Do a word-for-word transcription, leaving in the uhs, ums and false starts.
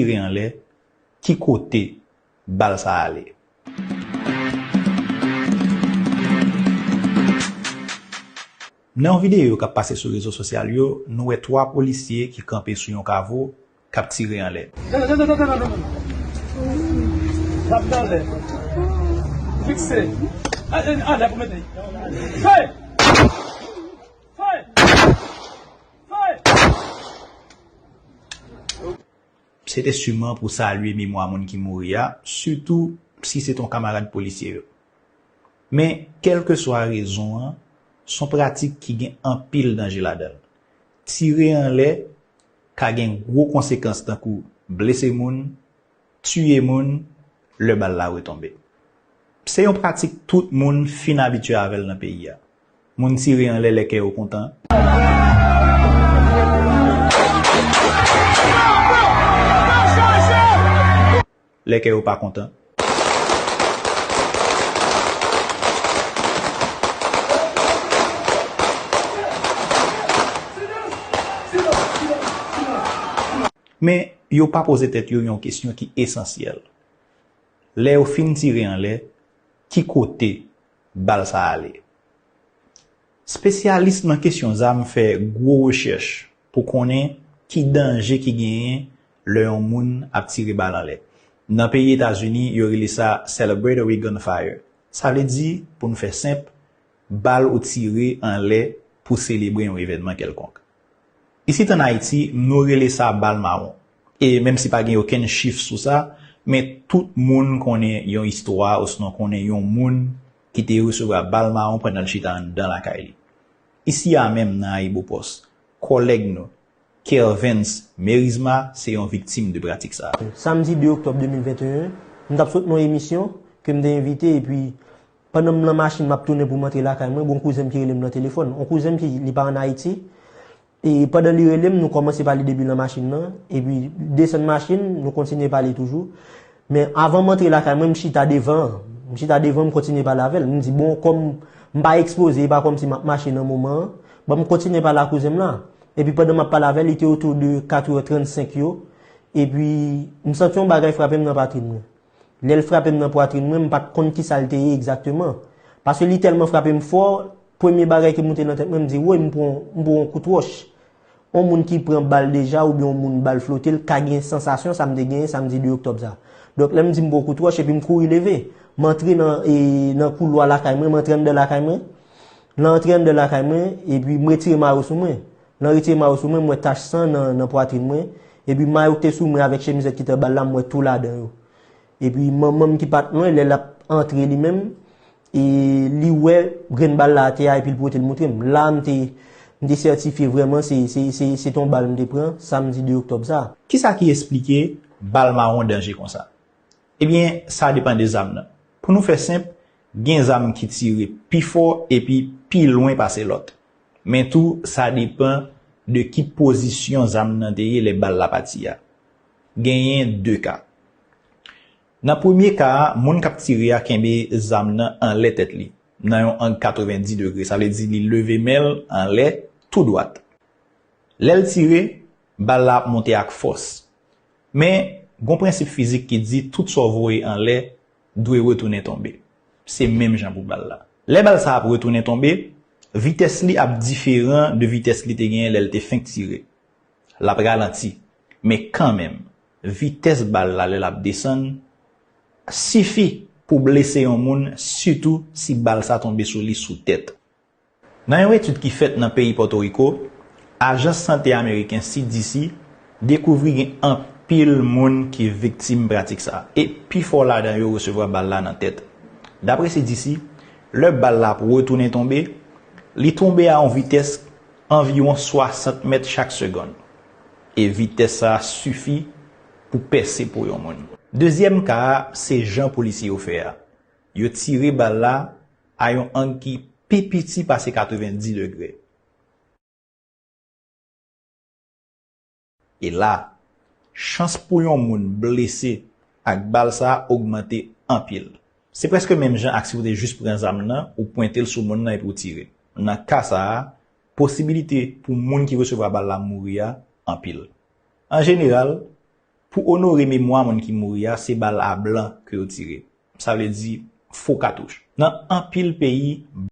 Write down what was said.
tire anlè, ki kote bal sa ale. Nan yon videyo k ap pase sou rezo sosyal yo, nou wè twa polisye ki kanpe sou yon kavo k ap tire anlè. Tande, tande, tande, tande, tande. Tap nan lè. Fikse. A, a, anlè pou mete. Fè! Fè! Fè! Se te siman pou salye memwa moun ki mouri a, sitou si se te yon kamarad polisye yo. Men, kèlkeswa rezon an, se yon pratik ki gen anpil danje ladan l. Tire anlè ka gen gwo konsekans tankou blese moun, tiye moun, lè bal la retonbe. Se yon pratik tout moun fin abitye avè l nan peyi a. Moun tire anlè lè kè yo kontan. Lè kè yo pa kontan. Men, yo pa poze tèt yo yon kesyon ki esansyèl. Lè yo fin tire anlè, ki kote bal sa ale? Espesyalis nan kesyon zam fè gwo rechèch pou konnen ki danje ki genyen lè yon moun ap tire bal anlè. Nan peyi Etazini, yo rele sa celebratory gunfire. Sa vle di, pou n fè senp, bal ou tire anlè pou selebre yon evènman kèlkonk. Isit ann Ayiti, nou rele sa bal mawon. E menm si pa gen okenn chif sou sa, men tout moun konnen yon istwa osnon konnen yon moun ki te resevwa bal mawon pandan l chita anndan lakay li. Isi a menm nan Ayibopost, kòlèg nou, Kervens Merizma, se yon viktim de pratik sa a. Samdi de oktòb de mil venteyen, m t ap sot nan yon emisyon ke m te envite, epi pandan m nan machin, m ap tounen pou m antre lakay mwen, gon kouzen m ki rele m nan telefòn. Yon kouzen m ki, li pa ann Ayiti. E pandan li rele m, nou kòmanse pale depi nan machin nan. Epi, desann machin, nou kontinye pale toujou. Men avan m antre lakay mwen, m chita devan. M chita devan, m kontinye pale avè l. M di, bon, kòm m pa ekspoze, e pa kòmsi m ap mache nan moman an, ban m kontinye pale ak kouzen m la. Epi pandan m ap pale avè l, li te otou de katrè trannsenk yo. Epi, m santi yon bagay frape m nan patrin mwen. Lè l frape m nan pwatrin mwen, m pa t konn kisa l te ye egzakteman. Paske li tèlman frape m fò, premye bagay ki moute nan tèt mwen, m di, woy, m pran, m pran yon kout wòch. Yon moun ki pran bal deja oubyen yon moun bal flote l ka gen sansasyon sa m te genyen samdi de oktòb sa. Donk, lè m di m pran yon kout wòch epi m kouri leve. M antre nan, e, nan koulwa lakay mwen, m antre anndan lakay mwen. Lè m antre anndan lakay mwen, epi m retire mayo sou mwen. Lè m retire mayo sou mwen, m wè tach san nan, nan pwatrin mwen. Epi mayo k te sou mwen avèk chemizèt ki t anba l la, m wè tou ladan yo. Epi manman m ki pa t lwen, lè l ap antre li menm, e li wè grenn bal la atè a epi l pote l montre m. La, m te, m te sètifye vrèman se, se, se, se t on bal m te pran samdi de oktòb sa. Kisa ki esplike bal mawon danje konsa? Ebyen, sa depann de zam nan. Pou nou fè senp, gen zam ki tire pi fò epi pi lwen pase lòt. Men tou, sa depann de ki pozisyon zam nan te ye lè bal la pati a. Genyen de ka. Nan premye ka a, moun k ap tire a kenbe zam nan anlè tèt li, nan yon ang katrevendi degre, sa vle di li leve men l anlè tou dwat. Lè l tire, bal la ap monte ak fòs. Men, gon prensip fizik ki di tout sa w voye anlè dwe retounen tonbe. Se menm jan pou bal la. Lè bal sa ap retounen tonbe, vitès li ap diferan de vitès li te genyen lè l te fenk tire. L ap ralanti. Men kanmenm, vitès bal la lè l ap desann sifi pou blese yon moun, sitou si bal sa tonbe sou li sou tèt. Nan yon etid ki fèt nan peyi Pòtoriko, ajans sante ameriken C D C dekouvri gen anpil moun ki viktim pratik sa a, e pifò ladan yo resevwa bal la nan tèt. Dapre C D C, lè bal la ap retounen tonbe, li tonbe a yon vitès anviwon swasant mèt chak segonn, e vitès sa a sifi pou pèse po yon moun. Dezyèm ka a, se jan polisye yo fè a. Yo tire bal la a yon ang ki pi piti pase katrevendi degre. E la, chans pou yon moun blese ak bal sa a ogmante anpil. Se prèske menm jan ak si w te jis pran zam nan, ou pwente l sou moun nan epi w tire. Nan ka sa a, posibilite pou moun ki resevwa bal la mouri a anpil. An jeneral, Pou onore memwa moun ki mouri a, se bal a blan ke yo tire. Sa vle di fo katouch. Nan anpil peyi,